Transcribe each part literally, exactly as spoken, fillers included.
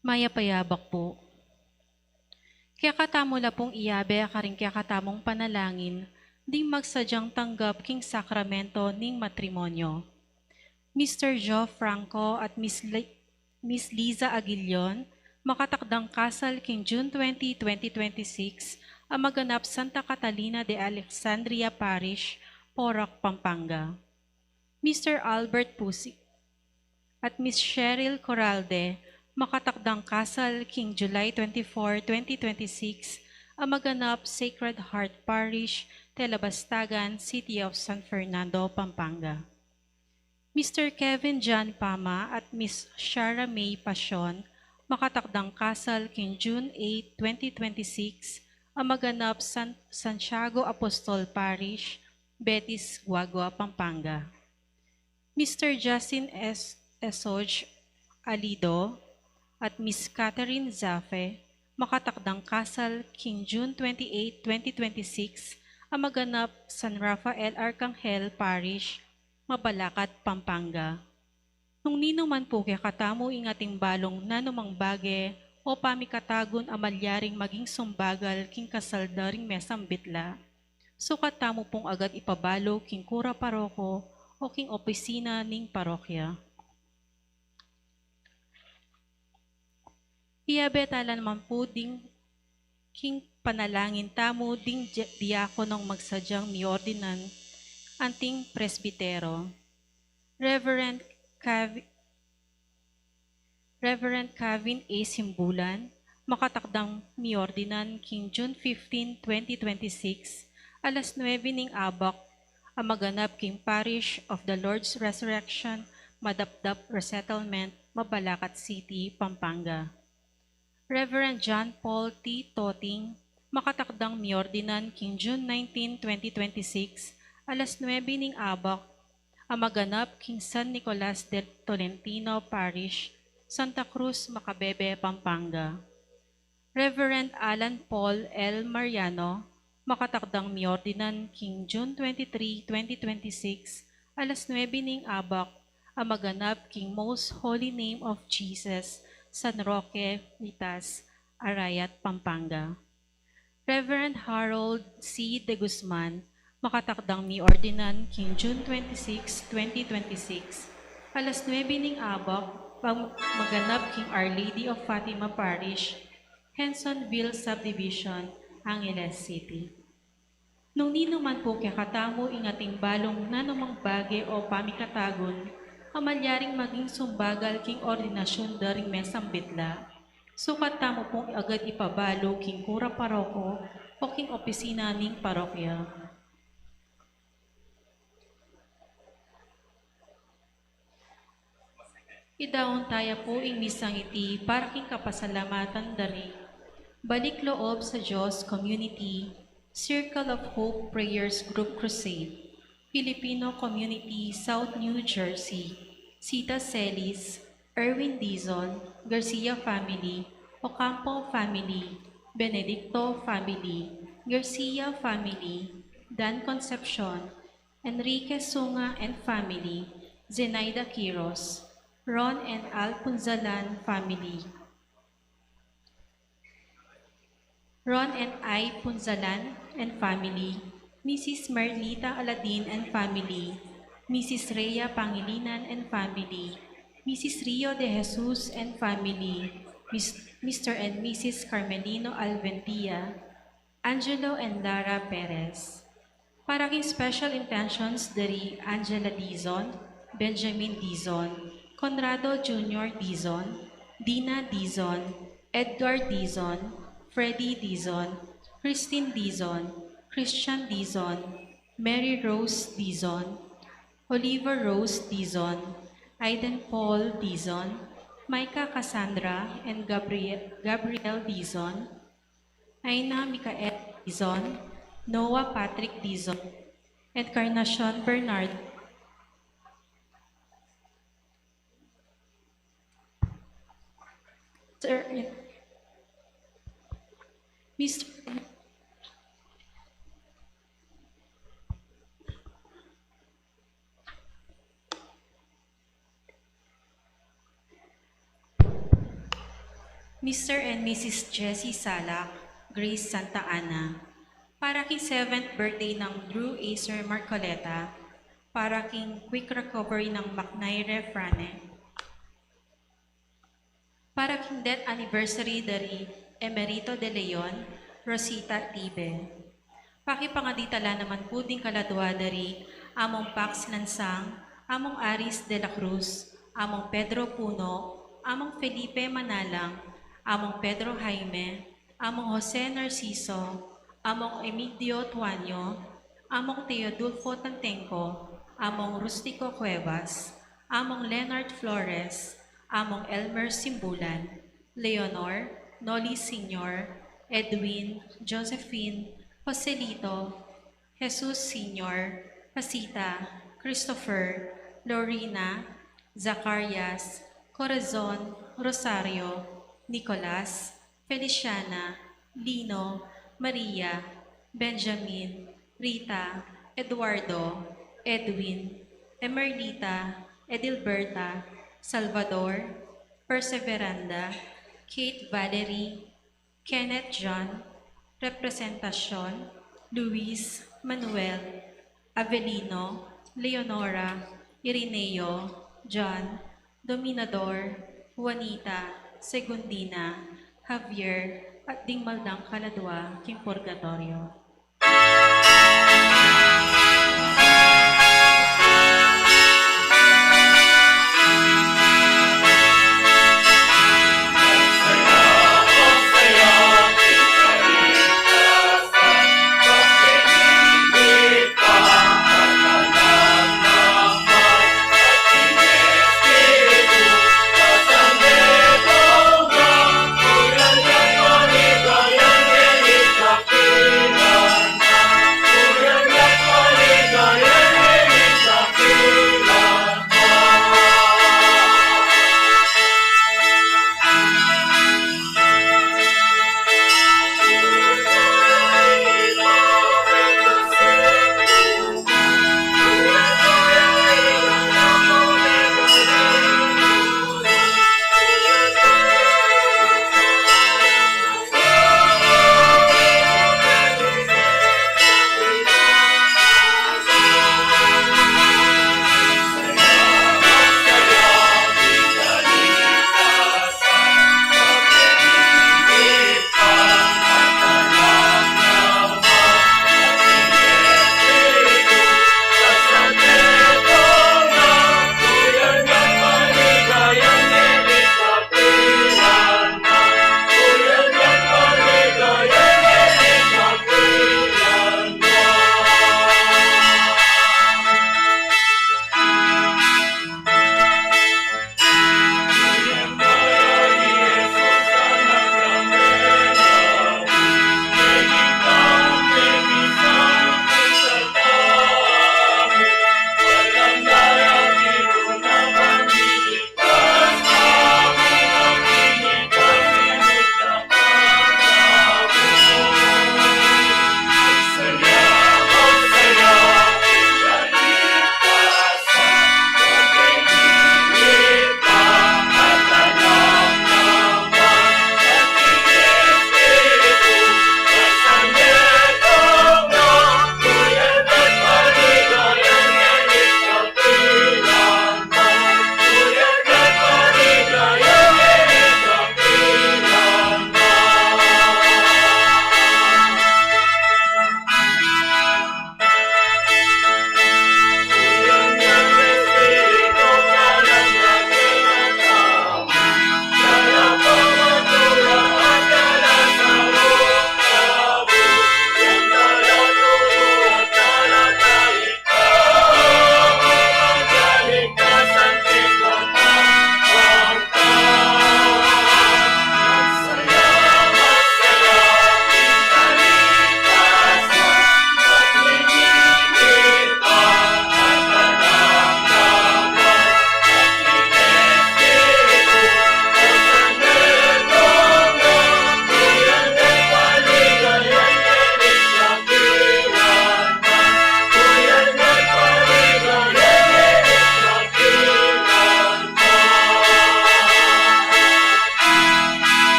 Mayap a yabak pu. Kekatamu la pung iyabe karing kekatamung panalangin ding magsadyang tanggap king sakramento ning matrimonyo. Mister Joe Franco at Miss Li-, Miss Liza Aguilion, makatakdang kasal king June twenty, twenty twenty-six, a maganap Santa Catalina de Alexandria Parish, Porac, Pampanga. Mister Albert Pusi at Miss Cheryl Coralde, makatakdang kasal king July twenty-four, twenty twenty-six, a maganap Sacred Heart Parish, Telabastagan, City of San Fernando, Pampanga. Mister Kevin John Pama at Miss Shara May Pasion, makatakdang kasal king June eight, twenty twenty-six, a maganap San Santiago Apostol Parish, Betis, Guagua, Pampanga. Mister Justin S Esoj Alido at Miss Catherine Zafe, makatakdang kasal king June twenty-eight, twenty twenty-six, a maganap San Rafael Arcangel Parish, Mabalacat, Pampanga. Nung ninu man pu kekatamu ing ating balung nanumang bage o pamikatagun a malyaring maging sumbagal king kasal da ring mesang bitla, sukat tamu pung agad ipabalu king kura paroko o king opisina ning parokya. Iyabe tala naman pu ding king panalangin tamu ding di-, diakonong magsadyang miordinan anting presbitero. Reverend Cav-, Reverend Kevin A Simbulan, makatakdang miordinan king June fifteen, twenty twenty-six, alas nuebe ning abak, a maganap king Parish of the Lord's Resurrection, Madapdap Resettlement, Mabalacat City, Pampanga. Reverend John Paul T Toting, makatakdang miordinan king June nineteen, twenty twenty-six, alas nuebe ning abak, a maganap king San Nicolas de Tolentino Parish, Santa Cruz, Macabebe, Pampanga. Reverend Alan Paul L Mariano, makatakdang miordinan king June twenty-three, twenty twenty-six, alas nuebe ning abak, a maganap king Most Holy Name of Jesus, San Roque, Mitas, Arayat, Pampanga. Reverend Harold C De Guzman, makatakdang miordinan king June twenty-six, twenty twenty-six, alas nuebe ning abak, pag-, maganap king Our Lady of Fatima Parish, Hensonville Subdivision, Angeles City. Nung ninu man pu kekatamu ing ating balung nanumang bage o pamikatagun a malyaring maging sumbagal king ordinasyun da ring mesang bitla, sukat tamu pung agad ipabalu king kura paroko o king opisina ning parokya. Idaun taya pu ing misang iti para king kapasalamatan da ring Balik Loob sa Dios Community, Circle of Hope Prayers Group Crusade, Filipino Community, South New Jersey, Sita Celis, Erwin Dizon, Garcia family, Ocampo family, Benedicto family, Garcia family, Dan Concepcion, Enrique Sunga and family, Zenaida Quiros, Ron and Al Punzalan family, Ron and I Punzalan and family, Missus Merlita Aladin and family, Missus Rhea Pangilinan and family, Missus Rio de Jesus and family, Mis-, Mister and Missus Carmelino Alventia, Angelo and Lara Perez. Para king special intentions da ri Angela Dizon, Benjamin Dizon, Conrado Junior Dizon, Dina Dizon, Edgar Dizon, Freddy Dizon, Christine Dizon, Christian Dizon, Mary Rose Dizon, Oliver Rose Dizon, Aiden Paul Dizon, Micah Cassandra and Gabriel, Gabriel Dizon, Aina Michael Dizon, Noah Patrick Dizon, Encarnacion Bernard. Sir, Mister Mister and Missus Jessie Salak, Grace Santa Ana, para king seventh birthday nang Drew Acer Marcoleta, para king quick recovery nang Macnay Refrane, para king death anniversary dari Emerito de Leon, Rosita Tibe. Pakipangadi tala naman pu ding kaladua dari Among Pax Lansang, Among Aris de la Cruz, Among Pedro Puno, Among Felipe Manalang, Among Pedro Jaime, Among Jose Narciso, Among Emidio Tuanyo, Among Teodulfo Tantengco, Among Rustico Cuevas, Among Leonard Flores, Among Elmer Simbulan, Leonor, Noli Senior, Edwin, Josephine, Joselito, Jesus Senior, Pasita, Christopher, Lorena, Zacarias, Corazon, Rosario, Nicolas, Feliciana, Lino, Maria, Benjamin, Rita, Eduardo, Edwin, Emerlita, Edilberta, Salvador, Perseveranda, Kate Valerie, Kenneth John, Representacion, Luis, Manuel, Avelino, Leonora, Irineo, John, Dominador, Juanita, Segundina, Javier, at ding mal dang kaladua king purgatorio.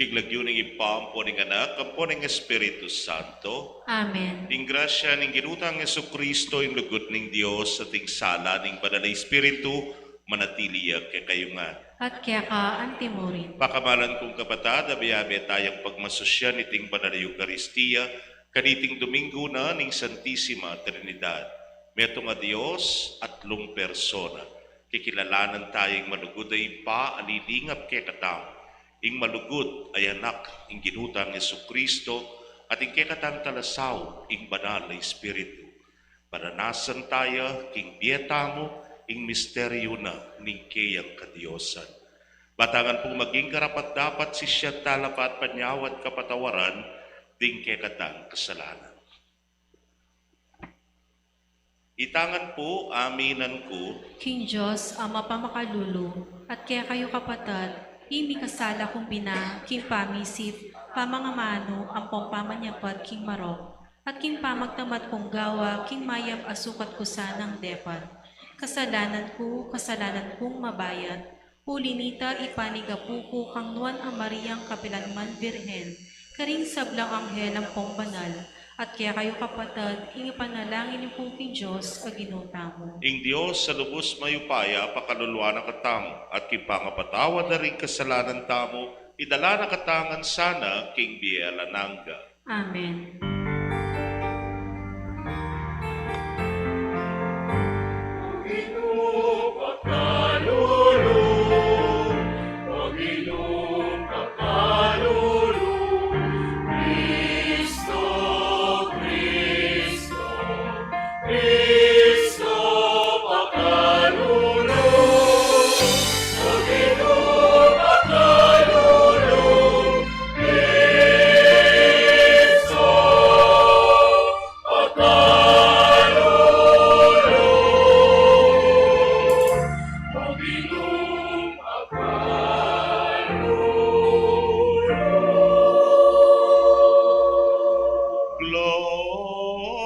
King lagyu ning Ibpa, ampo ning Anak, ampo ning Espiritu Santo. Amen. Ing grasya ning Ginu tang Jesucristo, ing lugud ning Dios, at ing sala ning Banal a Espiritu, manatili ya kekayu ngan. At keka antimurin. Pakamalan kung kapatad, abe-abe tayang pagmasusyan iting Banal a Eukaristia, kaniting Domingo na ning Santisima Trinidad. Metung a Dios, atlung persona. Kikilalanan taya ing malugud a Ibpa a lilingap kekatamu, ing malugud a Anak, ing Ginu tang Jesucristo, at ing kekatang Talasaup, ing Banal a Espiritu. Maranasan taya king bie tamu ing misteryu na ning keyang kadiosan. Ba tang maging karapat-dapat sisian tala pa at panyawad kapatawaran ding kekatang kasalanan. Itang pu, aminan ku king Dios a mapamakalulu, at kekayu kapatad, ing mikasala kung bina, king pamisip, pamangamanu, ampong pamanyapat king marok, at king pamagtamad kung gawa, king mayap a sukat ku sanang depat. Kasalanan ku, kasalanan kung mabayat. Uli nita, ipanigapu ku kang Nuan a Mariang kapilanman Birhen, karing sablang anghel ampong banal, at kekayu kapatad, ing ipanalangin yu ku king Dios a Ginu tamu. Ing Dios a lubus mayupaya, pakaluluan na katamu, at king pangapatawad da ring kasalanan tamu, idala na katamu ngan sana king bie alang angga. Amen.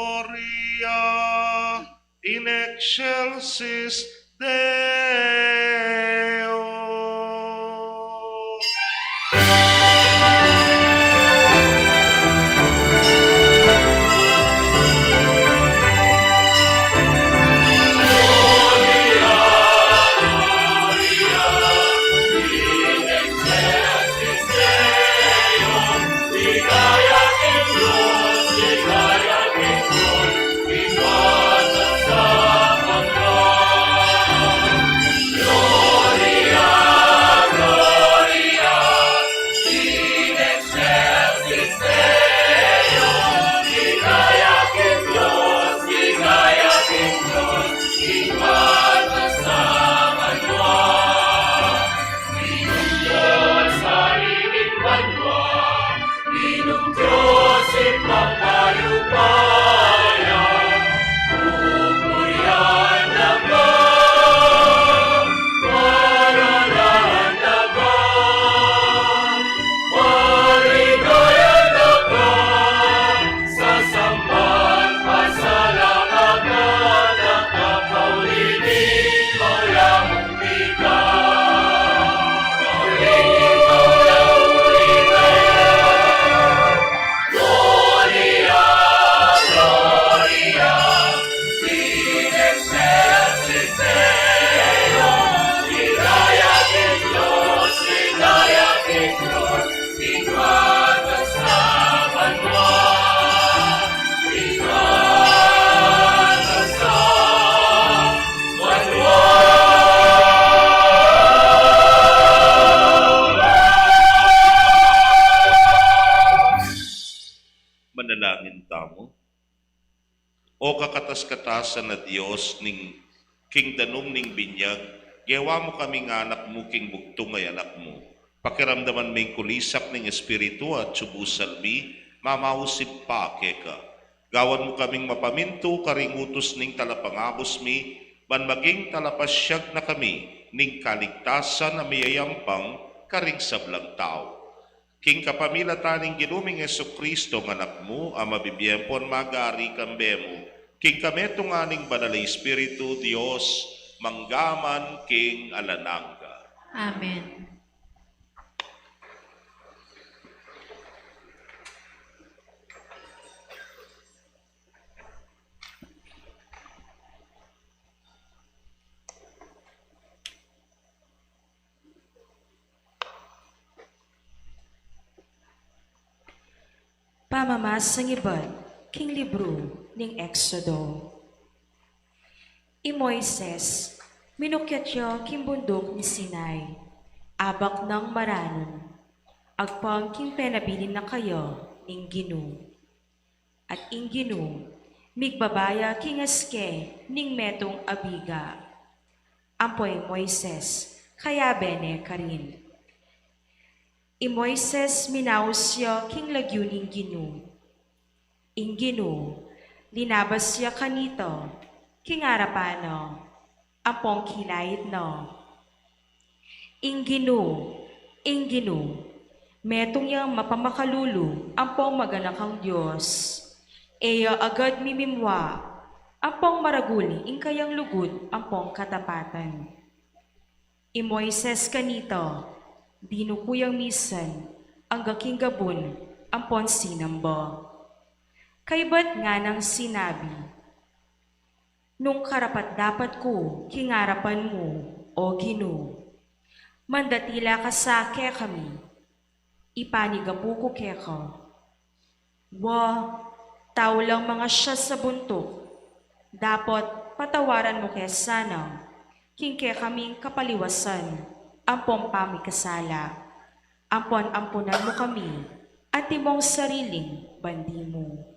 Gloria in excelsis Deo. Manalangin tamu. O kakatas-katasan a Dios, ning king danum ning binyag, gewa mu kaming anak mu king bugtung a anak mu. Pakiramdaman ming kulisak ning Espiritu at subusal mi mamausip pa keka. Gawan mu kaming mapamintu karing utus ning talapangabus mi, ban maging talapasyag na kami ning kaligtasan a miyayampang karing sablang tau. King kapamilatan ning Ginu ming Jesucristo, a Anak mu, a mabibie ampon magari kambe mu, king kametungan ning Banal a Espiritu, Dios, mangga man king alang angga. Amen. Pamamasang ibat king libru ning Exodo. I Moises, minukyat ya king bunduk ning Sinai, abak nang maranun, agpang king penabilin na kaya ning Ginu. At ing Ginu, migbaba ya king aske ning metung a biga. Ampo i Moises, kayabe ne karin. I Moises, minaus ya king lagyu ning Ginu. Ing Ginu, linabas ya kanita, king arapan na, ampong kilait na. Ing Ginu, ing Ginu, metung yang mapamakalulu ampong maganakang Dios. E ya agad mimimua, ampong maragul ing kayang lugud ampong katapatan. I Moises kanita, dinuku yang misan, angga king gabun, ampon sinamba. Kaybat nganang sinabi, Nung karapat-dapat ku king arapan mu, O Ginu, mandatila ka sa kekami, ipanigapu ku keka. Wa, tau lang mangasya sa buntuk, dapot patawaran mu ke sana king kekaming kapaliwasan ampong pamikasala, ampon ampunan mu kami antimong sariling bandi mu.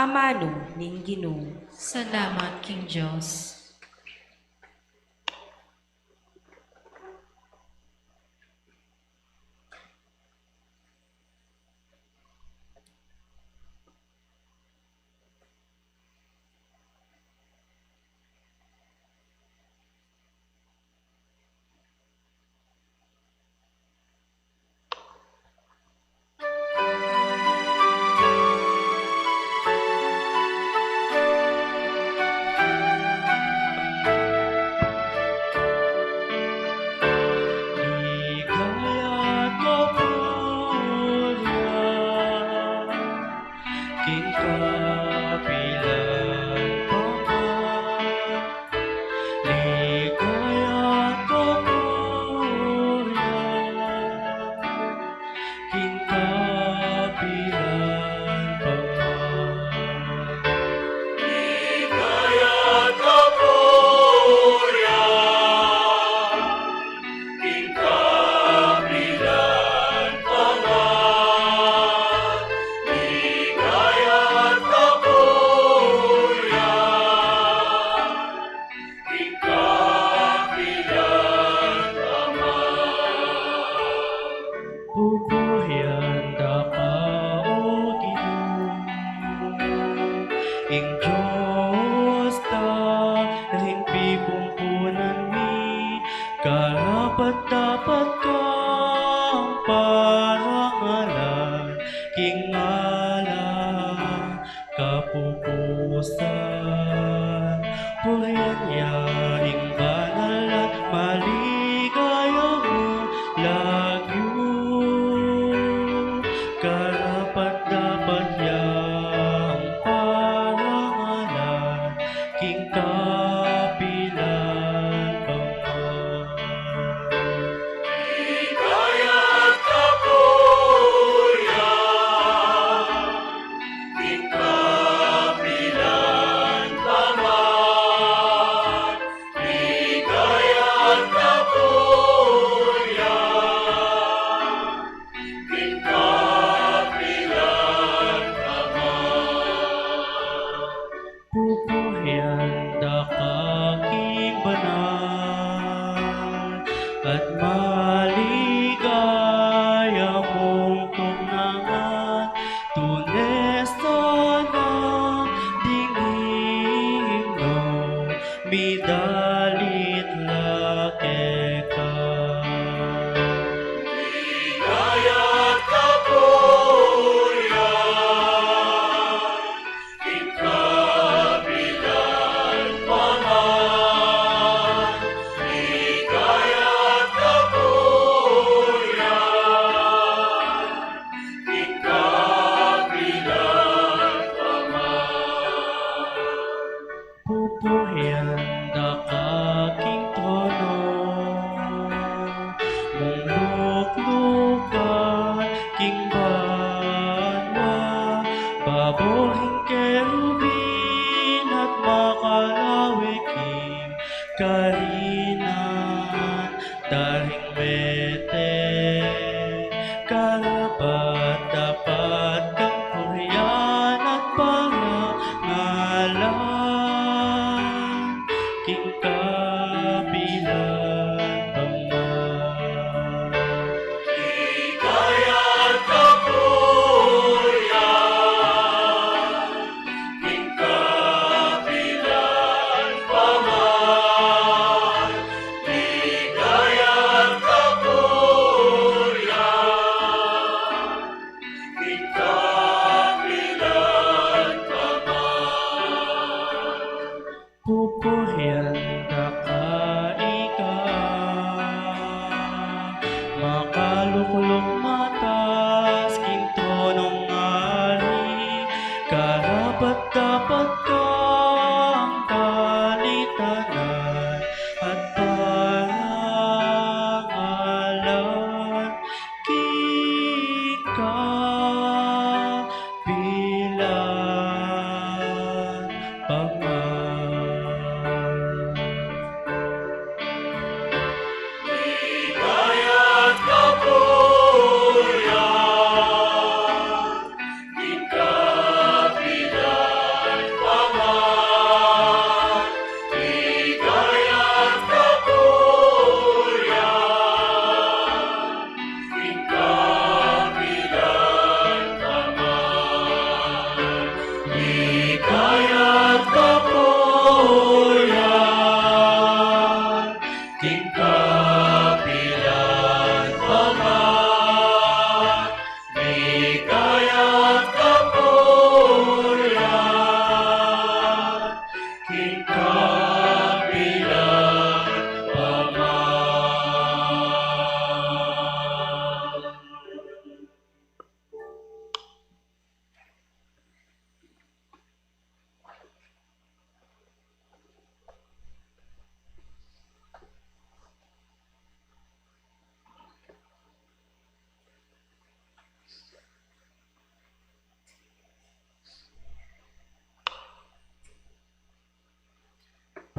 Amanu ning Ginu. Salamat king Dios. Ligaya at kapurian king kapilan pa man. Ligaya at kapurian king kapilan pa man. Ligaya at kapurian king kapilan pa man. Ligaya at kapurian king kapilan pa man. Pupurian da ka, O Ginu, ing Dios da ring pipumpunan mi, karapat-dapat kang parangalan king alang kapupusan. Purian ya ing banal at maligaya mung lagyu, karapat-dapat yang parangalan king kapilan pa man. Ligaya at kapurian king kapilan pa man. Ligaya at kapurian king kapilan pa man. Pupurian da ka king banal at maligaya mung tunangan, tune sana ding himnu mi dalit la keka. Ligaya at kapurian king kapilan pa man. Ligaya at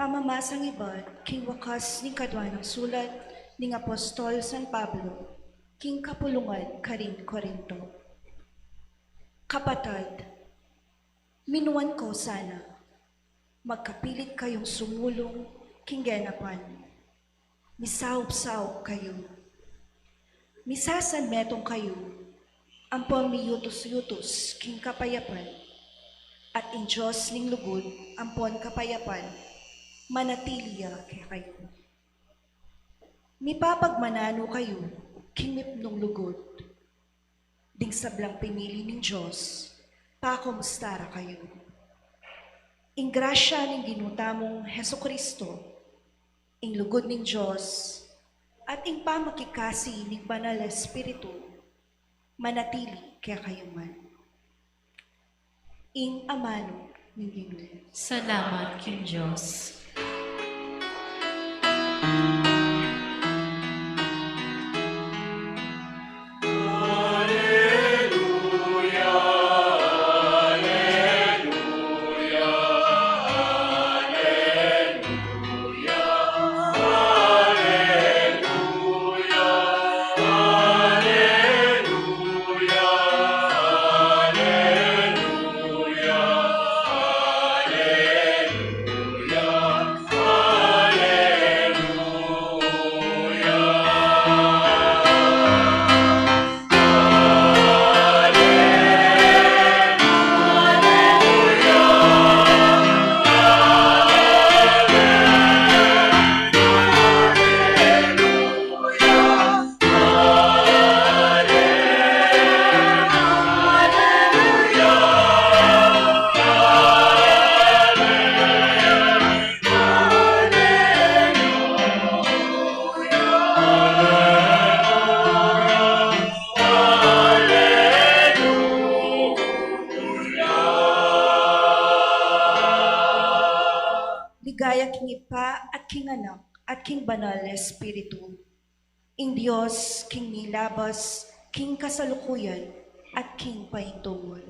Pamamasang ibat king wakas ning kadua nang sulat ning Apostol San Pablo king kapulungan karing Corinto. Kapatad, minuan ko sana, magkapilit kayung sumulung king genapan. Misaup-saup kayu. Misasanmetung kayu, ampon miyutus-yutus king kapayapan. At ing Dios ning lugud ampon kapayapan, manatili ya kekayu. Mipapagmananu kayu king mipnung lugud. Ding sablang pinili ning Dios, pakumusta ra kayu. Ing grasya ning Ginu tamung Jesucristo, ing lugud ning Dios, at ing pamikikasi ning Banal a Espiritu, manatili kekayu ngan. Ing amanu ning Ginu. Salamat king Dios. Ligaya king Ibpa at king Anak at king Banal a Espiritu. Ing Dios king milabas, king kasalukuyan, at king paintungul.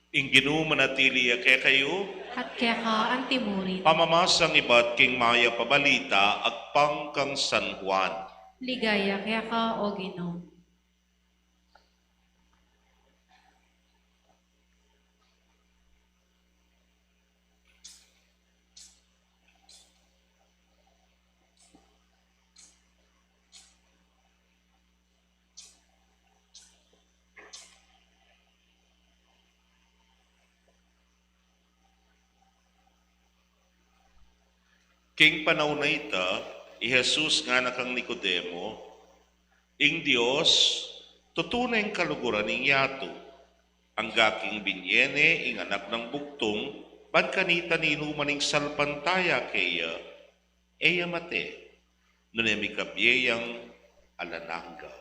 Ing Ginu manatili ya kekayu. At keka antimurin. Pamamasang ibat king Mayap a Balita agpang kang San Juan. Ligaya keka, o Ginu. King panaun a ita, i Jesus ngana kang Nicodemo, ing Dios tutu neng kaluguran ing yatu, angga king binye ne ing Anak nang Bugtung, ban kanita ninuman ing salpantaya keya, e ya mate, nune mikabie yang alang angga.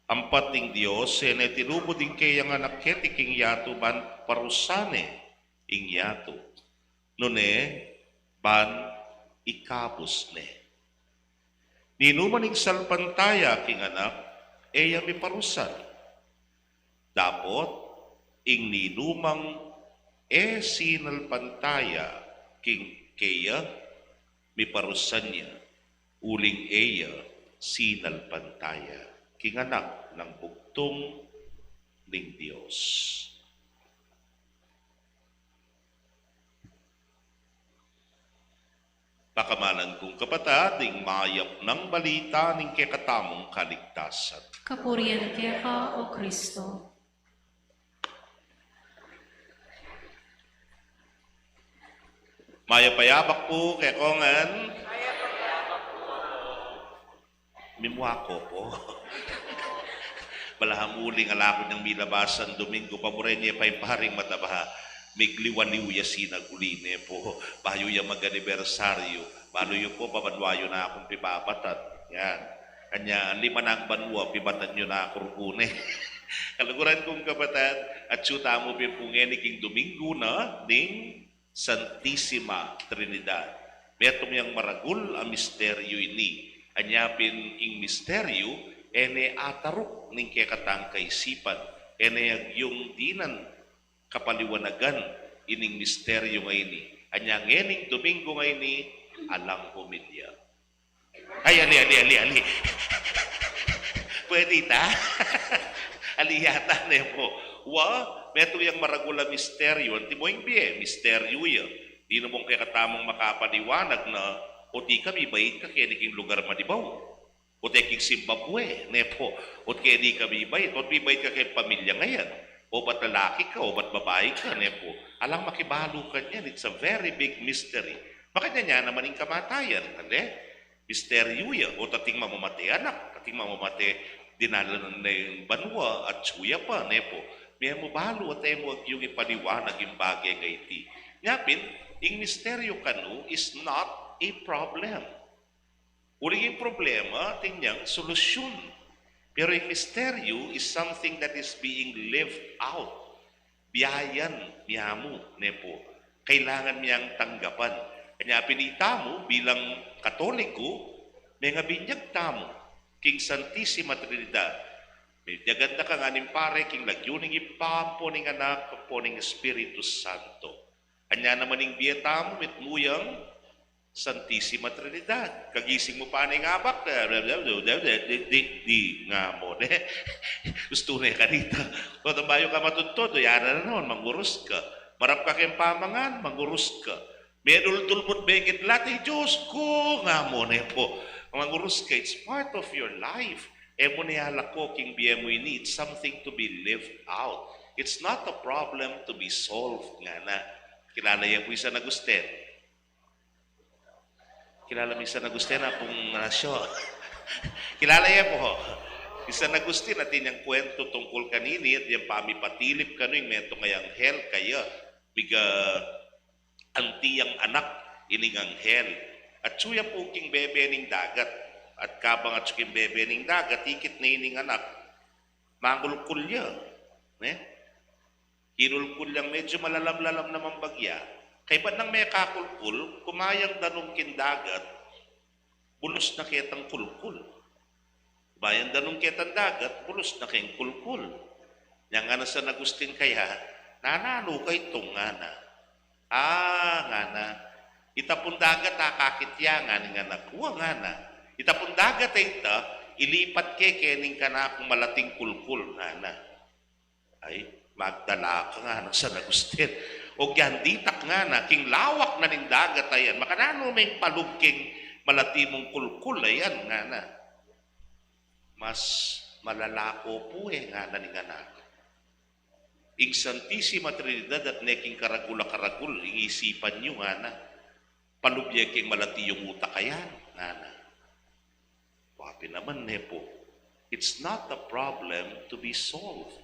Ampat ing Dios e ne tinubud ing keyang Anak keti king yatu ban parusan ne ing yatu, nune ban ikabus ne. Ninuman ing salpantaya king Anak, e ya miparusan. Dapot ing ninumang e sinalpantaya king keya, miparusan ya, uling e ya sinalpantaya king Anak nang Bugtung ning Dios. Pakamalan kung kapatad, ing mayap nang balita ning kekatamung kaligtasan. Kapurian keka, O Kristo. Mayap a yabak pu kekongan. Mimua ko pu. Balamu uling ala ku nang milabasan Domingo, pamuren ye pa ing paring mataba. Migliwaliw ya sinag uli ne pu. Bayu ya mag-anibersaryu. Balu yu pu, pabanua yu na kung pibabatan. Yan. Kanya, lima nang banua, pibatan yu na ku rugune. Kaluguran kung kapatad, atsu tamu pin pu ngeni king Domingo na ning Santisima Trinidad. Metung yang maragul a misteryu ini. Anya pin ing misteryu, e ne ataruk ning kekatang kaisipan, e ne agyung dinan kapaliwanagan ining misteryu ngeni. Anya ngening Domingo ngeni, alang homilya. Ay, ali, ali, ali, ali. Pwede ita? Ali yata ne pu. Wa, metung yang maragul a misteryu. Antimo ing bie, misteryu ya. Dinan mung kekatamung makapaliwanag na, o't ika mibait ka keni king lugar Manibao. O't e king Zimbabwe, ne pu. O't keni ka mibait, o't mibait ka keng pamilya ngayan. Obat lalaki ka, obat babai ka, ne pu. Alang makibalu kanyan, it's a very big mystery. Makanyan ya naman ing kamatayan, ale? Misteryu ya, o't ating mamamate anak, ating mamamate dinalan ne ing banua, atsu ya pa, ne pu. Mie mu balu at e mu agyung ipaliwanag ing bage ngeni. Nya pin, ing misteryu kanu is not a problem. Uling ing problema, atin yang solusyun. Pero ing misteryu is something that is being lived out. Biayan mia mu, ne pu. Kailangan miang tanggapan. Kanya pin itamu bilang Katoliko, mengabinyag tamu king Santisima Trinidad. Mebinyagan da ka ngan ning pare king lagyu ning Ibpa, ampo ning Anak, ampo ning Espiritu Santo. Anya naman ing bie tamu, mitmu yang Santisima Trinidad. Kagising mu pa ning abak, di, di, di, di, di, nga mu ne. Gustu ne kanita. Kung tambayu ka matudtud, o, yana na naman, mangurus ka. Marap ka keng pamangan, mangurus ka. Meduldul mu't mekidlat, i Diyos ku, nga mu ne pu. Mangurus ka, it's part of your life. E mu ne alako king bie mu ini, it's something to be lived out. It's not a problem to be solved, ngana. Kilala ye pu i San Agustin? Kilala mu i San Agustin, Apung Nasyo? Kilala ye pu, ho? I San Agustin, atin yang kwentu tungkul kanini, at yang pamipatilip kanu ing metung a anghel kaya, miga anti yang anak ining anghel. Atsu ya pu king bebe ning dagat. At kabang atsu king bebe ning dagat, ikit ne ining anak. Mangulkul ya, ne? Kinulkul yang medyu malalam-lalam naman bagya. Kaybat nang mekakulkul, kumayang danum king dagat, bulus na ketang kulkul. Kumayang danum ketang dagat, bulus na keng kulkul. Nya ngana San Agustin kaya, "Nananu kaya itung?" ngana. "Ah," ngana, "ita pung dagat akakit ya," ngana ning anak. "Wa," ngana, "ita pung dagat a ita, ilipat ke kening kanakung malating kulkul," ngana. "Ay, magdala ka," ngana San Agustin. "O gyan ditak," ngana, "king lawak na ning dagat a yan, makananu meng palub king malati mung kulkul a yan?" ngana. "Mas malala ko pu e," ngana ning anak. "Ing Santisima Trinidad at ne king karagul a karagul ing isipan yu," ngana. "Palub ye king malati yung utak a yan," ngana. Wa pin naman, ne pu. It's not a problem to be solved.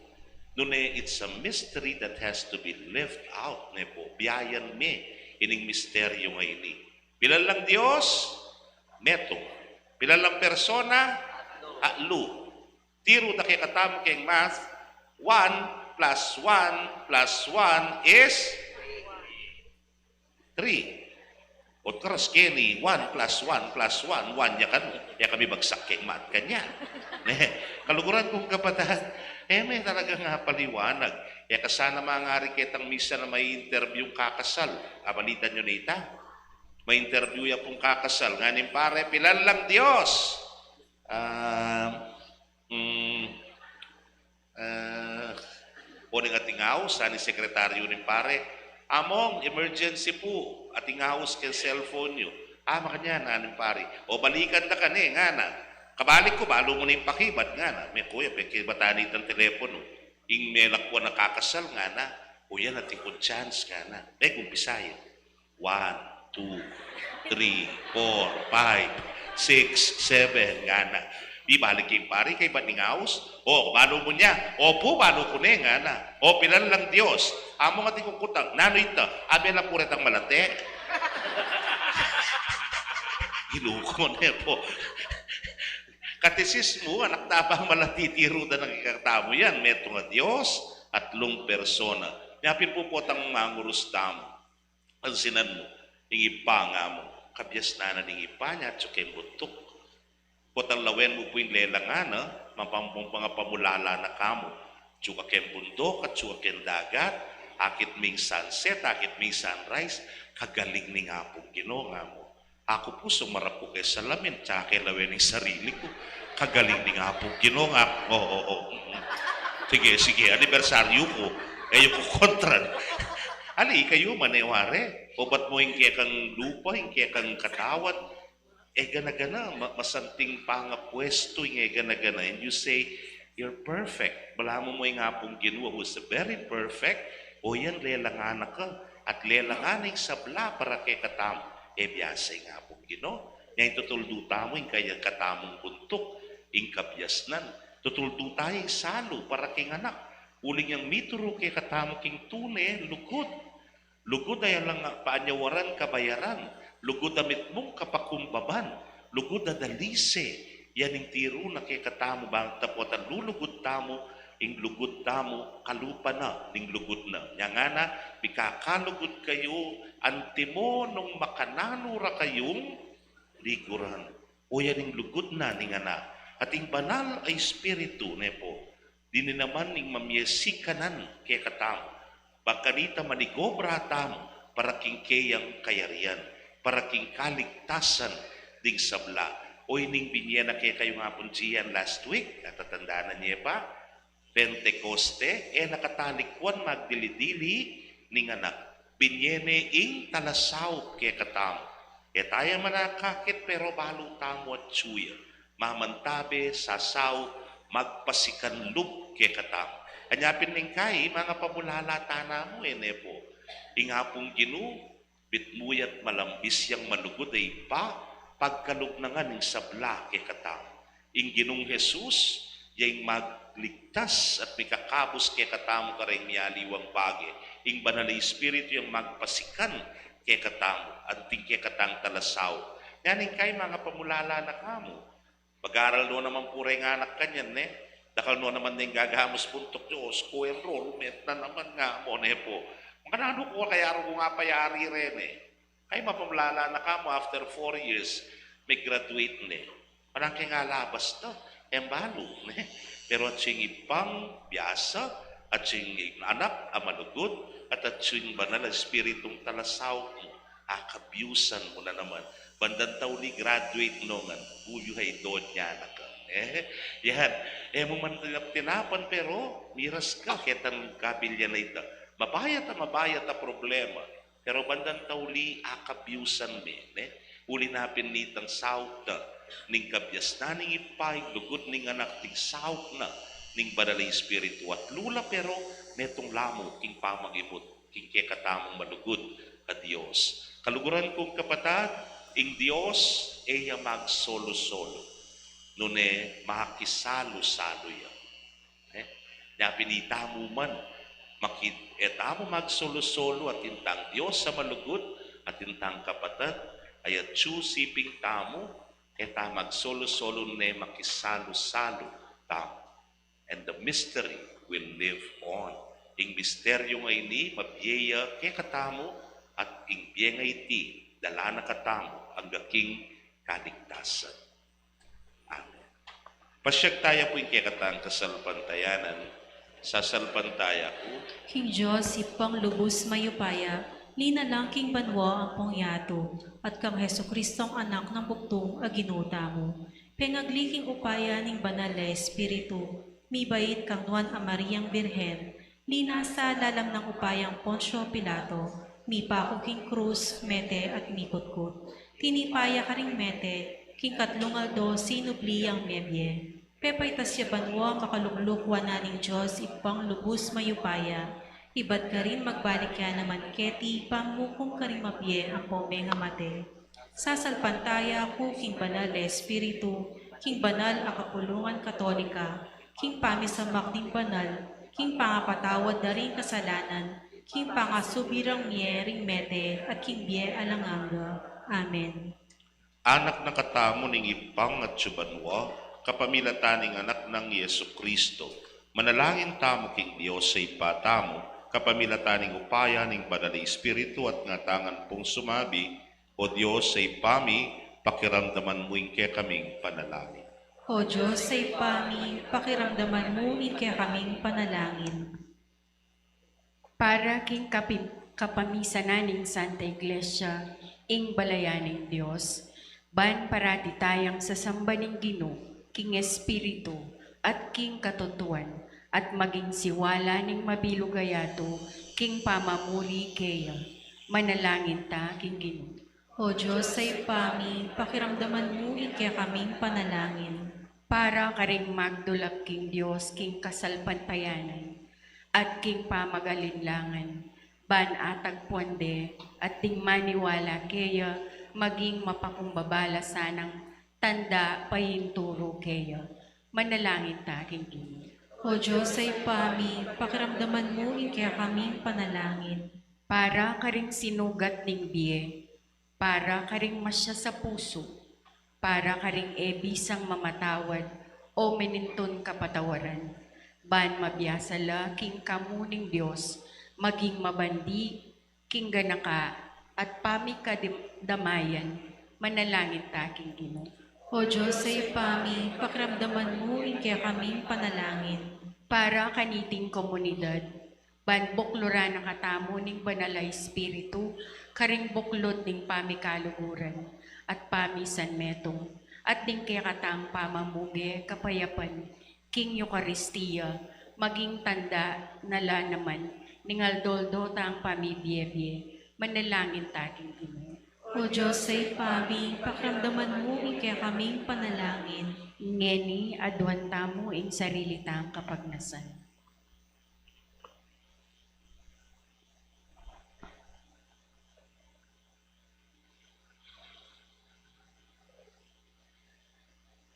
Nune, it's a mystery that has to be lived out, ne pu. Biayan me ining misteryu ngeni. Pilan lang Dios? Metung. Pilan lang persona? Atlu. Tiru da kekatamu keng math, one plus one plus one is three. Ot karas keni, one plus one plus one, one ya kanu, e kami bagsak keng math kanyan. Ne, kaluguran kung kapatad, e me talagang apaliwanag. E ka sana mangari ketang misa na mai-interview ing kakasal. Abalitan yu na ita? Mai-interview ya pung kakasal. Ngana ning pare, "Pilan lang Dios?" Ah, mm, ah, o ning ating aus, ngana ning sekretaryu ning pare, "Among, emergency pu, ating aus keng cellphone yu." Ah, makanyan, nanu ning pari. O, balikan da ka ne, ngana. Kabalik ku, balu mu ne ing pakibat, ngana. Me kuya, pekibatan ne itang telepono. Ing melakwan a kakasal, ngana. O yan, atin kung chance, ngana. Me, umpisa ya. One, two, three, four, five, six, seven, ngana. Di balik ing pari, kaybat ning aus. O, balu mu ne? Opu, balu ku ne, ngana. O, pilan lang Dios? Amu nga di kukutang. Nanu ita? Abe la pure tang malate. Ginuku ne po. Katesismu, anak, tabang malati, tiru da na kekatamu yan. Metung a Dios, atlung persona. Nya pin pu potang mangurus tamu. Pansinan mu, ing Ibpa, ngana mu, kabiasnan na ning Ibpa nya atsu keng buntuk. Potang lawen mu pu ing lelang ngana, mapamung pamulala na kamu. Atsu ka keng bunduk, atsu ka keng dagat, akit me ing sunset, akit me ing sunrise, kagaling ning Apung Ginu, ngana mu. Aku pu, sumarap ku keng salamin, tsaka ke lawen ing sarili ku. Kagaling ning Apung Ginu, ngana. O, o, o. Mm, mm. Sige, sige, anibersaryu ku. E yu ku kontran. Ali, kayu man e wari. Obat mu ing kekang lupa, ing kekang katawan. E gana-gana, ma-, masanting pangapwestu ing e gana-gana. And you say, "You're perfect." Balamu mu ing Apung Ginu, who is very perfect, o yan, lelangan na ka. At lelangan na ing sabla para kekatamu. E biasa ing Apung Ginu. Nya ing tutuldu tamu, ing kekatamung buntuk, ing kabiasnan. Tutuldu taya ing salu para king anak. Uling yang mituru kekatamu king tune, lugud. Lugud a alang panyawaran kabayaran, lugud a mitmung kapakumbaban, lugud a dalise, yan ing tiru na kekatamu bang taputan lulugud tamu, ing lugud tamu, kalupa na ning lugud na. Nya ngana, mikakalugud kayu, antimo nung makananu ra kayung liguran. O yan ing lugud na ning Anak. At ing Banal a Espiritu, ne po, dininan na ning mamie sikanan kekatamu. Bang kanita manigobra tamu para king keyang kayarian, para king kaligtasan ding sabla. O ining binie na kekayu ing Apung Gian last week, natatandanan ye pa? Pentecoste, e na ka talikwan magdili-dili ning Anak. Binie ne ing talasaup kekatamu. E taya man akakit, pero balu tamu atsu ya. Mamantabe, sasaup, magpasikan lub kekatamu. Anya pin ning kai, mangapamulala tana mu, e ne po. Ing Apung Ginu, mitmu ya't malambis yang malugud a Ibpa, pagkalub na ngan ning sabla kekatamu. Ing Ginung Jesus, ya ing magligtas at mikakabus kekatamu kareng mialiwang bage. Ing Banal a Espiritu yang magpasikan kekatamu, anting kekatang talasaup. Nya ning kai, mangapamulala na kamu. Mag-aral no naman pu reng anak kanyan, ne? Dakal no naman deng gagamus buntuk, Dios ku, enrollment na naman, ngana mu, ne po. Makananu ku kaya rung apayari reni? Kai, mapamulala na kamu, after four years, me-graduate ne. Parang keng alabas ta, e balu, ne? Pero atsu ing Ibpang biasa, atsu ing Anak a malugud, at atsu ing Banal a Espiritung talasaup mu. Akabiusan mu na naman. Bandang tauli, graduate no ngan, buyuhay donya na ka. E, yan. E mu man tinap-tinapan, pero miras ka ketang kabilyan a ita. Mabayat a, mabayat a problema. Pero bandang tauli, akabiusan me, ne? Uli na pin nitang saup na ning kabiasnan ning Ibpa, ing lugud ning Anak, ing saup na ning Banal a Espiritu. Atlu la, pero metung la mu king pamangimut king kekatamung malugud a Dios. Kaluguran kung kapatad, ing Dios e ya magsolu-solu, nune makisalu-salu ya. E, nya pin itamu man, maki-, e tamu magsolu-solu, atin tang Dios a malugud, atin tang kapatad, ayat susiping tamu, e ta magsolu-solu, nune makisalu-salu tamu. And the mystery will live on. Ing misteryu a ini, mabie ya kekatamu, at ing bie a iti, dala na katamu angga king kaligtasan. Amen. Pasiag taya pu ing kekatang kasalpantayanan, sasalpantaya ku. King Dios, Ibpang lubus mayupaya, linalang king banua ampong yatu, at kang Jesucristong Anak nang bugtung a Ginu tamu. Pengagli king upaya ning Banal a Espiritu, mibait kang Nuan a Mariang Birhen, linasa lalam nang upayang Poncio Pilato, mipaku king krus, mete at mikutkut. Tinipa ya karing mete, king katlung aldo sinubli yang mebie. Pepaitas ya banua, makalukluk wanan ning Dios Ibpang lubus mayupaya, ibat karin magbalik ya naman keti, panghukum karing mabie ampong mengamate. Sasalpantaya ku king Banal a Espiritu, king banal a kapulungan Katolika, king pamisamak ning banal, king pangapatawad da ring kasalanan, king pangasubli rang mie ring mete, at king bie alang angga. Amen. Anak na katamu ning Ibpang atiu banua, kapamilatan ning Anak nang Jesucristo. Manalangin tamu king Dios a Ibpa tamu, kapamilatan ning upaya ning Banal a Espiritu, at ngatanan pung sumabi, O Dios a Ibpa mi, pakiramdaman mu ing kekaming panalangin. O Dios a Ibpa mi, pakiramdaman mu ing kekaming panalangin. Para king kapi-, kapamisanan ning Santa Iglesia, ing balayan ning Dios, ban parati tayang sasamba ning Ginu, king Espiritu, at king katutuan, at maging siwala ning mabilug a yatu, king pamamuri keya. Manalangin ta king Ginu. O Dios a Ibpa mi, pakiramdaman mu ing kekaming panalangin. Para karing magdulap king Dios king kasalpantayanan, at king pamagalinlangan, ban atagpuan de, at ding maniwala keya, maging mapakumbaba la sanang tanda painturu keya. Manalangin ta king Ginu. O Dios a Ibpa mi, pakiramdaman mu ing kekaming panalangin. Para karing sinugat ning bie, para karing masya sa pusu, para karing e bisang mamatawad o menintun kapatawaran, ban mabiasa la king kamu ning Dios, maging mabandi king ganaka at pamikadamayan. Manalangin ta king Ginu. O Dios a Ibpa mi, pakiramdaman mu ing kekaming panalangin. Para kaniting komunidad, ban bukluran na katamu ning Banal a Espiritu, karing buklud ning pamikaluguran, at pamisanmetung, at ding kekatang pamamuge kapayapan, king Eukaristia, maging tanda na la naman, ning aldo-aldo tang pamibie-bie. Manalangin ta king Ginu. O Dios a Ibpa mi, pakiramdaman mu ing kekaming panalangin. Ngeni, aduan tamu ing sarili tang kapagnasan.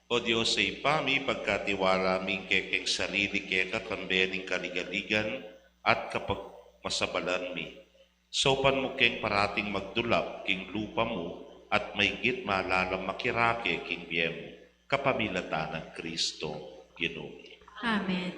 O Dios a Ibpa mi, pagkatiwala mi ing kekeng sarili keka kambe ning kaligaligan at kapagmasabalan mi. Saupan mu keng parating magdulap king lupa mu at maigit malalam makirake king bie mu, kapamilatan nang Kristo Ginu mi. Amen.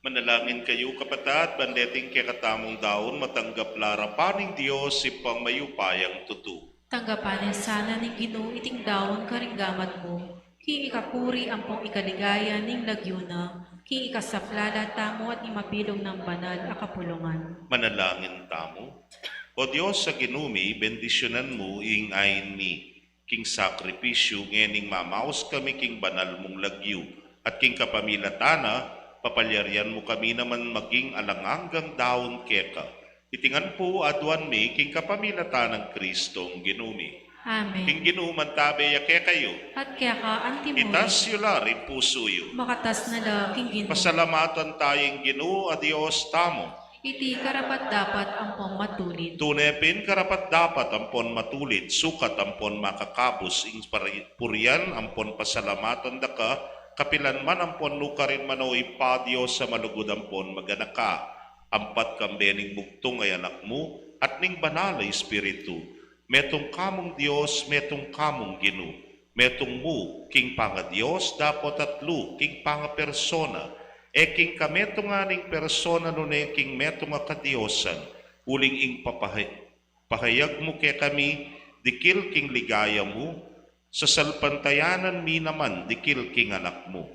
Manalangin kayu, kapatad, ban deting kekatamung daun matanggap la arapan ning Dios, Ibpang mayupayang tutu. Tanggapan na sana ning Ginu iting daun karing gamat mu, king ikapuri ampong ikaligaya ning lagyu na, king ikasaplala tamu at ning mabilug nang banal a kapulungan. Manalangin tamu. O Dios a Ginu mi, bendisyunan mu ing ain mi king sakripisyu, ngening mamaus kami king banal mung lagyu, at king kapamilatan na, papalyarian mu kami naman maging alang anggang daun keka. Iti ngan pu aduan mi king kapamilatan nang Kristong Ginu mi. Amen. Ing Ginu mantabe ya kekayu. At keka antimurin. Itas yu la ring pusu yu. Makatas na la king Ginu. Pasalamatan taya ing Ginu a Dios tamu. Iti karapat-dapat ampong matulid. Tune pin karapat-dapat ampon matulid, sukat ampon makakabus ing pari-, purian ampon pasalamatan da ka, kapilan man ampon nukarin man, o Ibpa, Dios a malugud ampon maganaka, ampat kambe ning bugtung a Anak mu, at ning Banal a Espiritu, metung kamung Dios, metung kamung Ginu, metung mu king pangaDios dapot atlu king pangapersona, e king kametungan ning persona nune king metung a kadiosan, uling ing papahe-, pahayag mu kekami dikil king ligaya mu, sasalpantayanan mi naman dikil king Anak mu.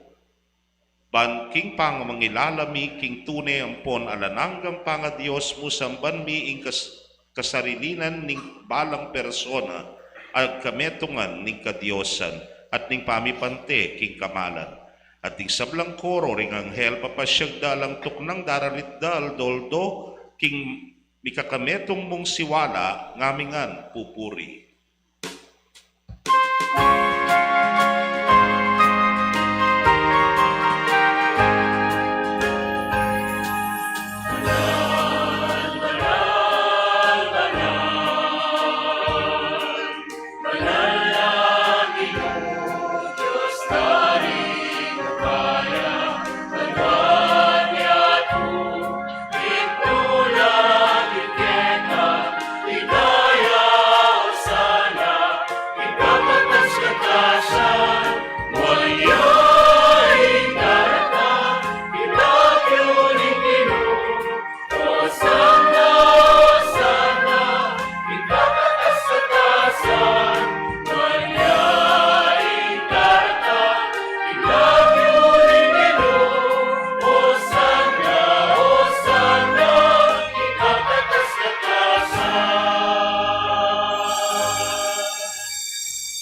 Ban king pangangilala mi king tune ampon alang anggang pangaDios mu, samban mi ing kas-, kasarilinan ning balang persona, agkametungan ning kadiosan, at ning pamipante king kamalan. At ing sablang koro ring anghel, papasyag da lang tuknang daralit da aldo-aldo king mikakametung mung siwala, ngami ngan pupuri.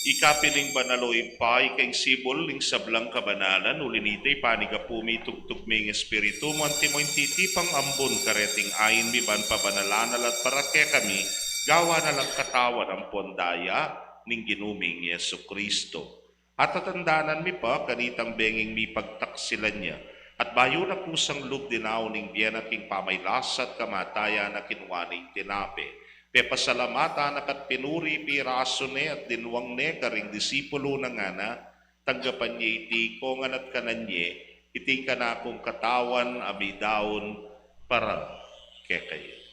Ika pin ing banal, o Ibpa, ika ing sibul ning sablang kabanalan, uli na nita ipanyawad mi, itubud mi ing Espiritu mu, antimo ing titipang ambun kareting ain mi, ban pabanalan na la at para kekami gawan na lang katawan ampon daya ning Ginu ming Jesucristo. At tatandanan mi pa kanitang benging mipagtaksilan ya, at bayu na kusang lub dinaun ing bie na king pamagkasakit at kamatayan na, kinua ne ing tinape, pepasalamatan na ka't pinuri, pirasu ne at dinwang ne karing disipulu na, ngana: Tanggapan ye iti ikongan at kanan ye, iti ing kanakung katawan a midaun para kekayu.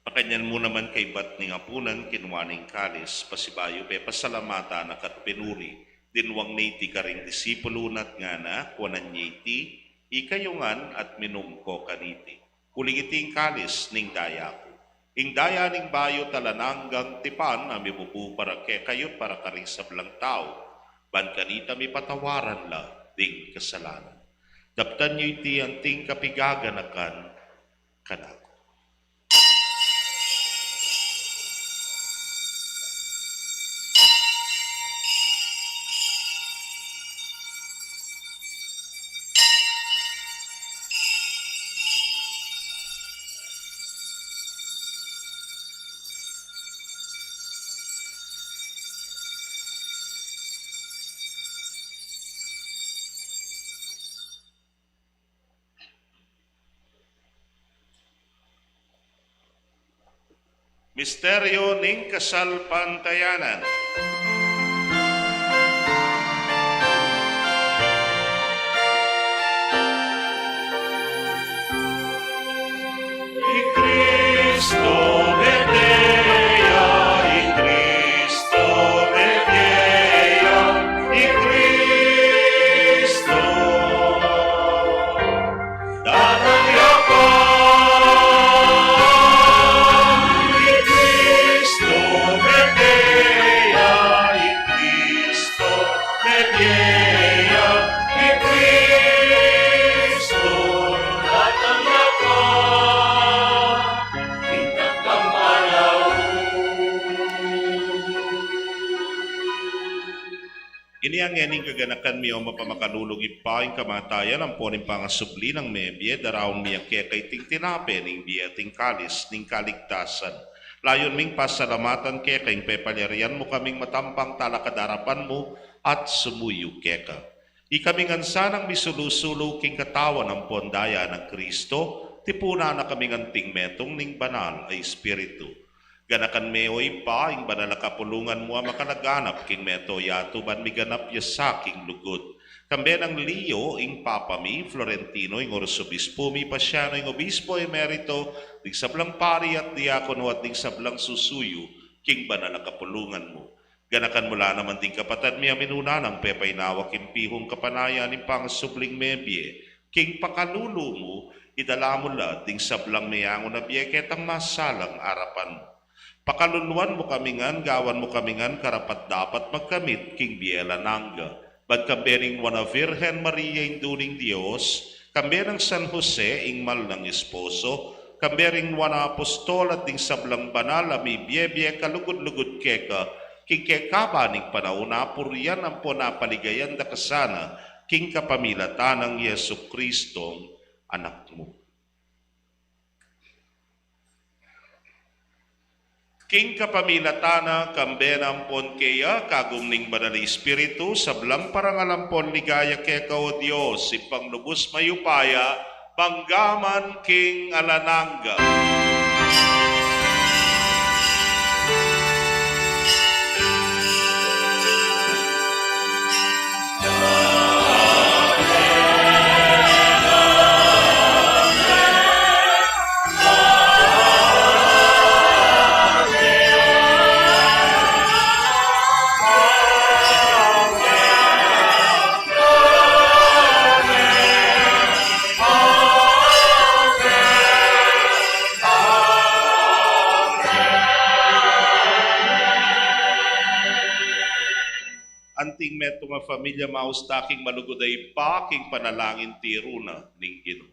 Makanyan mu naman kaybat ning apunan, kinua ne ing kalis, pasibayu pepasalamatan na ka't pinuri, Tinwang ne iti karing disipulus na at ngana: Kuanan ye iti ikayu ngan at minum ko kaniti. Uling iti ing kalis ning daya ku, ing daya ning bayu at alang anggang tipan, a mibubu para kekayu at para karing sablang tau, ban kanita mipatawaran la ding kasalanan. Daptan yu iti anting kapigaganakan kanaku. Misteryo ning kasalpantayanan. I Kristo mete ya, i Kristo mete ya, i Kristo datang ya pa. I Kristo mete ya, i Kristo mete ya, i Kristo datang ya pa. Ing takdang panaun. Ini ngeni ing kaganakan mi, o mapamakalulung Ibpa, ing kamatayan ampon ing pangasubli nang mebie, daraun mi keka iting tinape ning bie at ing kalis ning kaligtasan. Layun ming pasalamatan keka ing pepalyarian mu kaming matampang talakad king arapan mu at sumuyu keka. Ikami ngan sanang misulu-sulu king katawan ampon daya nang Kristo, tipunan na kaming anting metung ning Banal a Espiritu. Ganakan me, o Ibpa, ing banal a kapulungan mu a makalaganap king mabilug a yatu ban miganap ya sa king lugud. Kambe nang Leo ing Papa mi, Florentino ing Arsobispu mi, Pasiano ing Obispo Emerito, ding sablang pari at diakono at ding sablang susuyu king banal a kapulungan mu. Ganakan mu la naman ding kapatad mi a minuna nang pepainawa king pihung kapanayan ning pangasubling mebie. King pakalulu mu, idala mu la ding sablang meangu na bie ketang masalang arapan mu. Pakaluluan mu kami ngan, gawan mu kami ngan karapat-dapat magkamit king bie alang angga. Ban kambe ning Nuan a Virgen Maria, Indu ning Dios, kambe nang San Jose, ing mal nang esposo, kambe ring nuan a apostol at ding sablang banal a mibie-bie kalugud-lugud keka, king kekaba ning panaun, apurian ampon apaligayan da ka sana, king kapamilatan nang Jesucristong Anak mu. King kapamilatan na, kambe na ampon keya, kagum ning Banal a Espiritu, sablang parangal ampon ligaya keka, o Dios, Ibpang lubus mayupaya, mangga man king alang angga. Anting metung a familia, maus ta king malugud a Ibpa, king panalangin tiru na ning Ginu.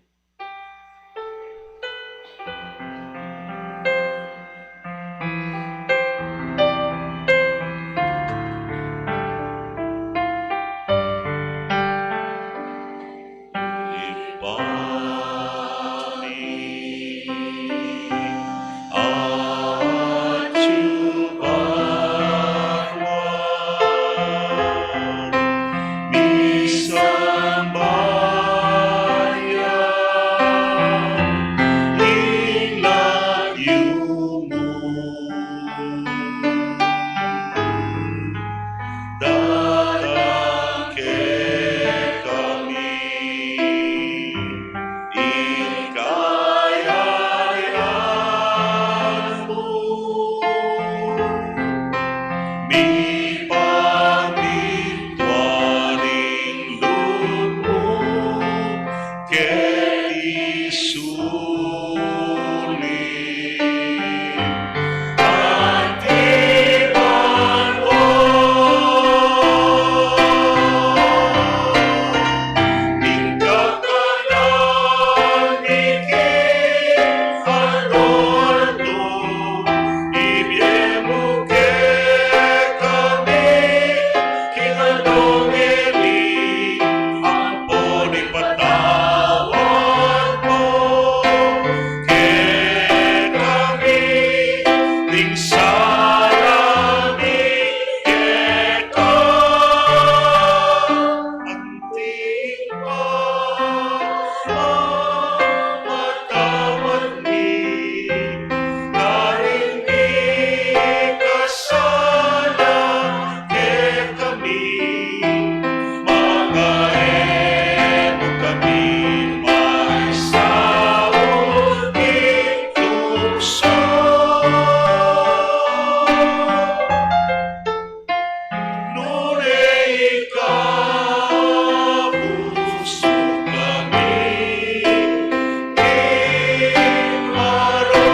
Ibpa mi, atyu ka banua, misamban ya Mangaebu kami, maisaul king tuksu, nune ikabus mu kami king marok.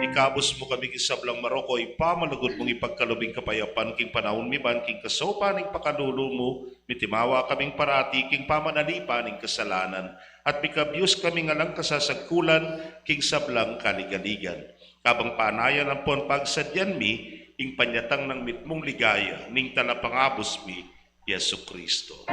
Ikabus mu kami king sablang marok, o Ibpa, malugud mung ipagkalub ing kapayapan king panaun mi ban king kasaupan ning pakalulu mu, mitimawa kaming parati king pamanalipan ning kasalanan, at mikabus kami ngan king kasasagkulan king sablang kaligaligan. Kabang panayan ampon pagsadyan mi ing panyatang nang mitmung ligaya ning Talapangabus mi, Jesucristo.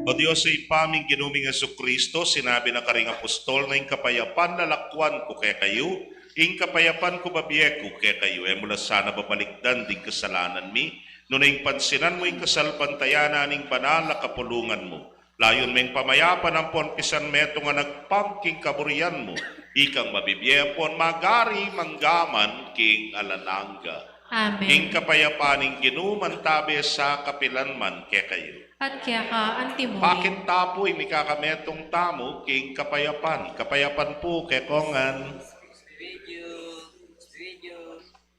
O Dios, Ibpa ming Ginu ming Jesucristo, sinabi na karing apostol na, "Ing kapayapan lalakwan ku kekayu, ing kapayapan ku bibie ku kekayu." E mu la sana babalikdan ding kasalanan mi, nune ing pansinan mu ing kasalpantayanan ning banal a kapulungan mu. Layun me ing pamayapan ampon pisan metung a agpang king kaburian mu, ikang mabibie ampon magari mangga man king alang angga. Amen. Ing kapayapan ning Ginu mantabe sa kapilan man kekayu. At keka antimu rin. Pakit ta pu ing mikakametung tamu king kapayapan. Kapayapan pu kekongan.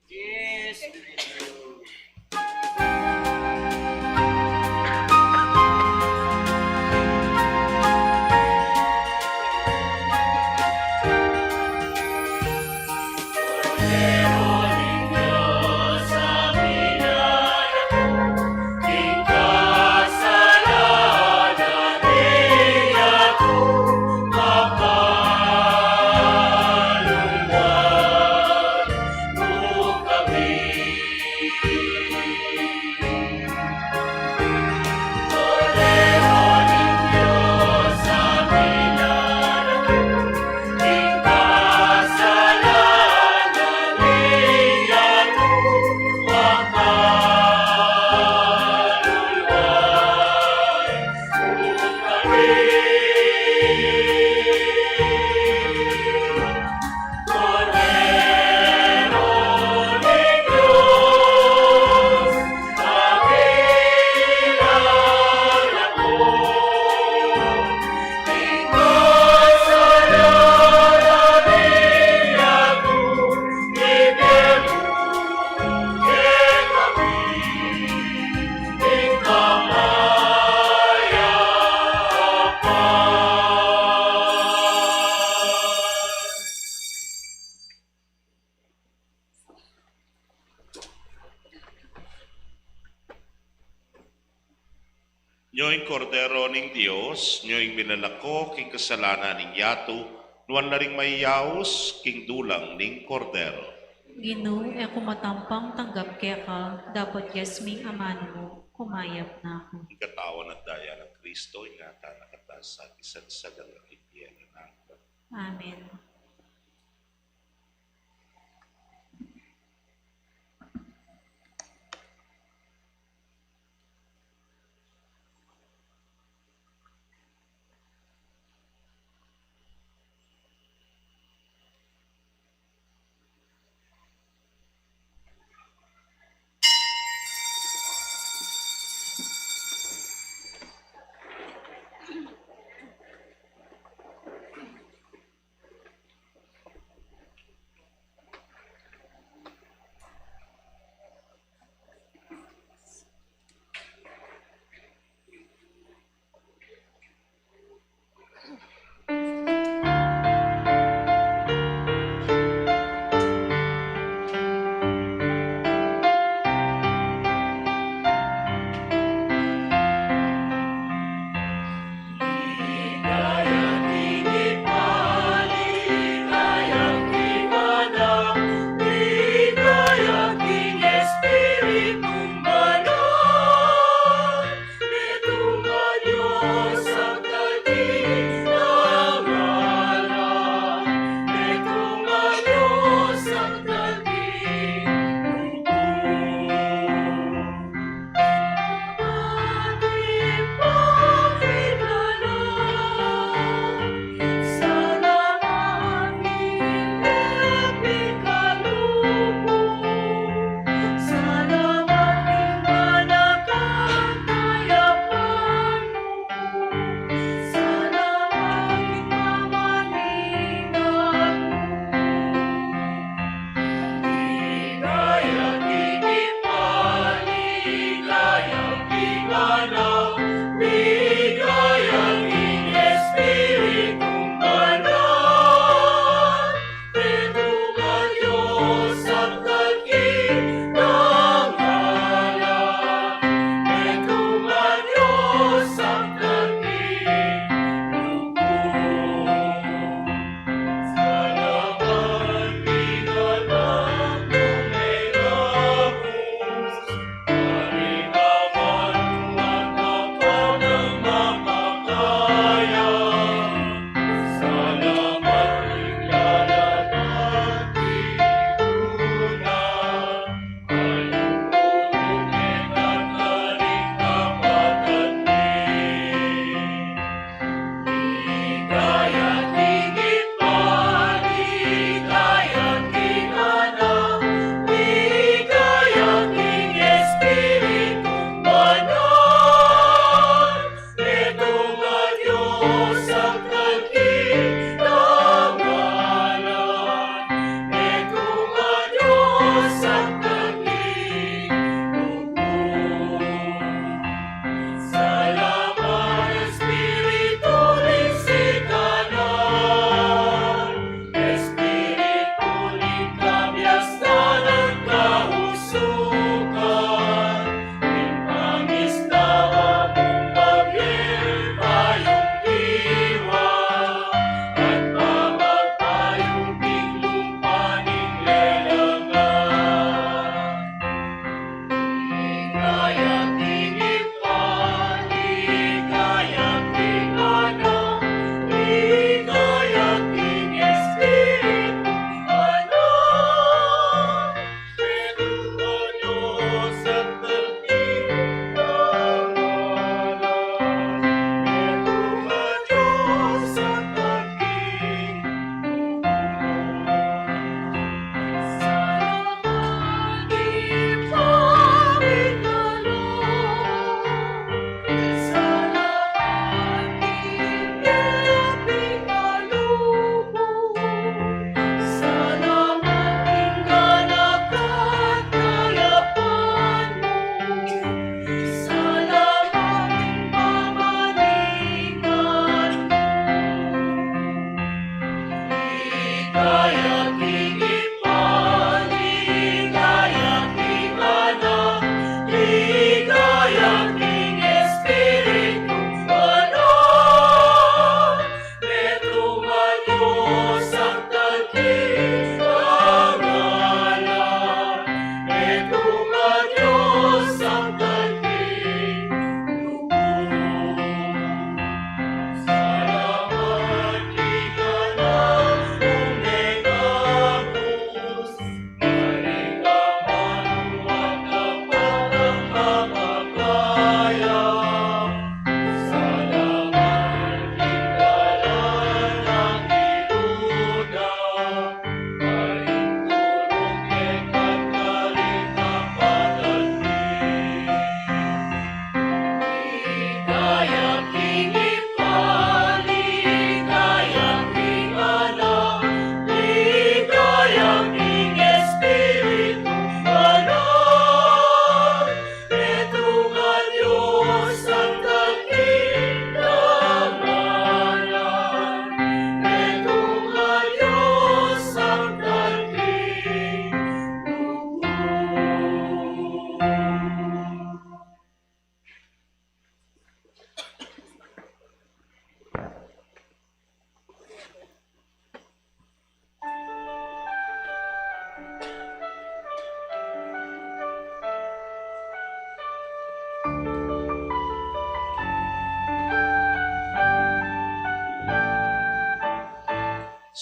Yes. Nyo ing Kordero ning Dios, nyo ing milalako king kasalanan ning yatu, nuan la ring mayayaus king dulang ning Kordero. Ginu, e ku matampang tanggap keka, dapot yasming amanu mu, kumayap na ku. Ing katawan at daya nang Kristo, ingatan na kata sa isagsagalang impyerno. Amen.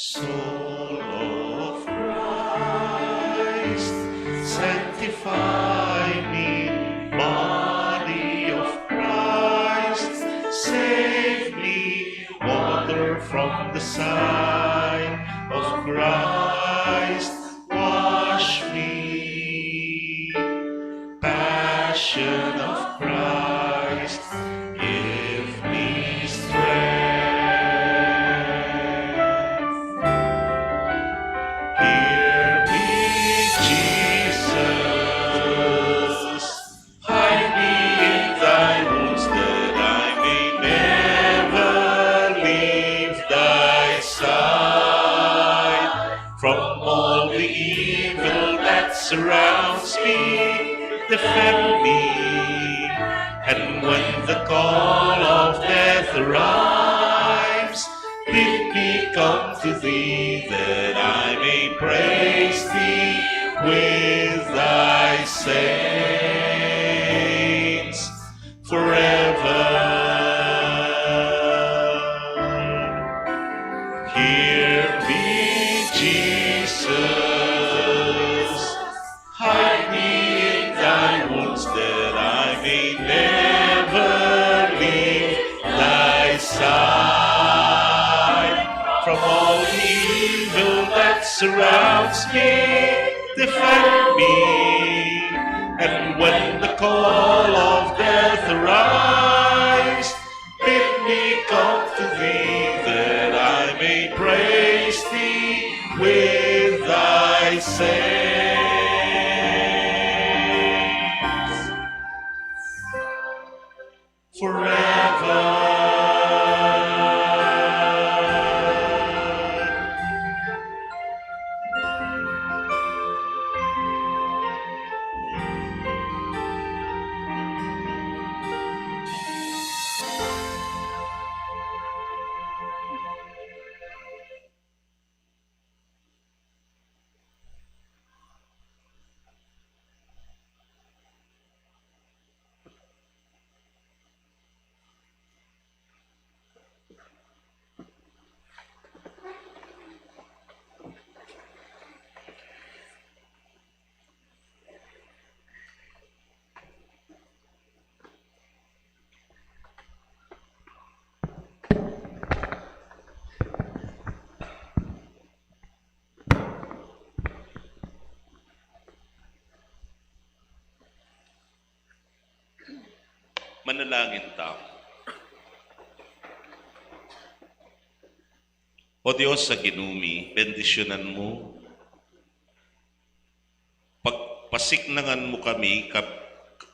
Soul of Christ, sanctify me. Body of Christ, save me. Water from the side of Christ, wash me. Passion of Christ, give me strength. Hear me, Jesus. Hide me in thy wounds that I may never leave thy side. From all the evil that surrounds me, defend me. And when the call of death arrives, bid me come to thee, that I may praise thee with thy saints forever. Hear me, Jesus. Hide me in thy wounds, that I may never leave thy side. From all evil that surrounds me, defend me. And when the call of death arrives, bid me come to thee, that I may praise thee with thy saints forever. Manalangin tamu. O Dios a Ginu mi, bendisyunan mu, pag-, pasiknangan mu kami kab-,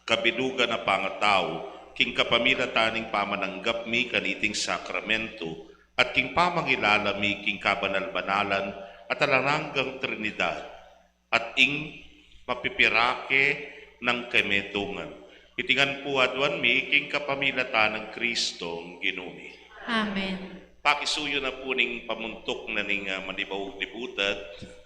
kabilugan a pangatau, king kapamilatan ning pamananggap mi kaniting sakramento, at king pamangilala mi king kabanal-banalan at alang anggang Trinidad, at ing mapipirake nang kemetungan. Iti ngan pu aduan mi king kapamilatan nang Kristong Ginu mi. Amen. Pakisuyu na pu ning pamuntuk na ning, ah, Manibaug Libutad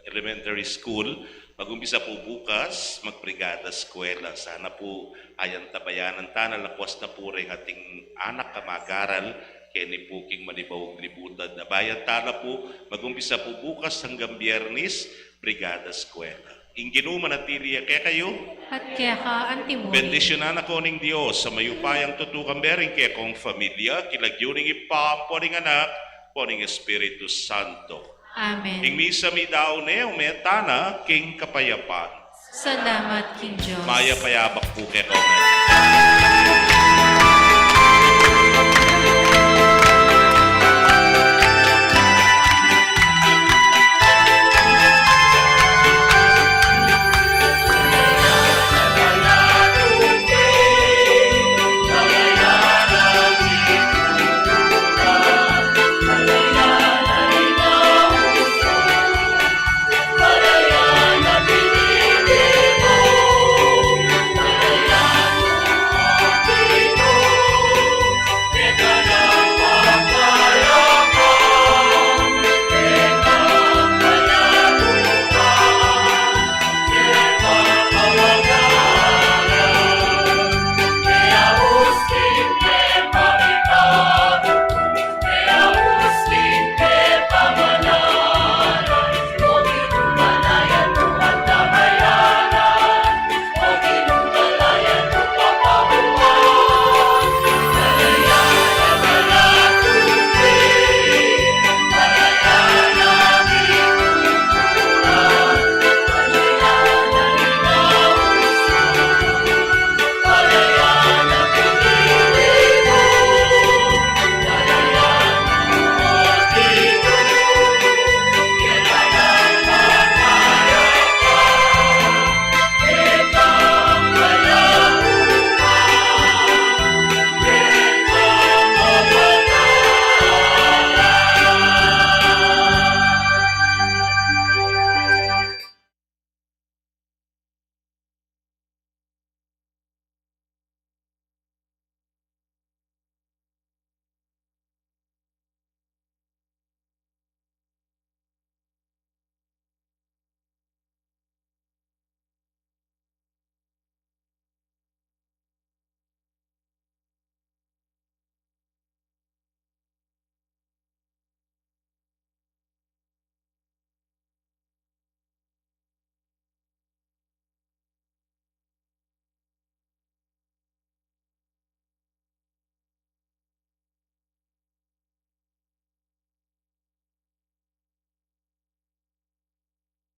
Elementary School. Mag-umpisa pu bukas magbrigada eskwela. Sana pu ayantabayanan tana, lakwas na pu reng ating anak a mag-aral keni pu king Manibaug Libutad. Abayan tana pu, mag-umpisa pu bukas anggang Biyernes, brigada eskwela. Ing Ginu manatili ya kekayu. At keka antimurin. Bendisyunan na ko ning Dios a mayupayang tutu, kambe ring kekong familia, king lagyu ning Ibpa, ampo ning Anak, ampo ning Espiritu Santo. Amen. Ing misa midaun ne, ume tana king kapayapan. Salamat king Dios. Mayap a abak pu kekong.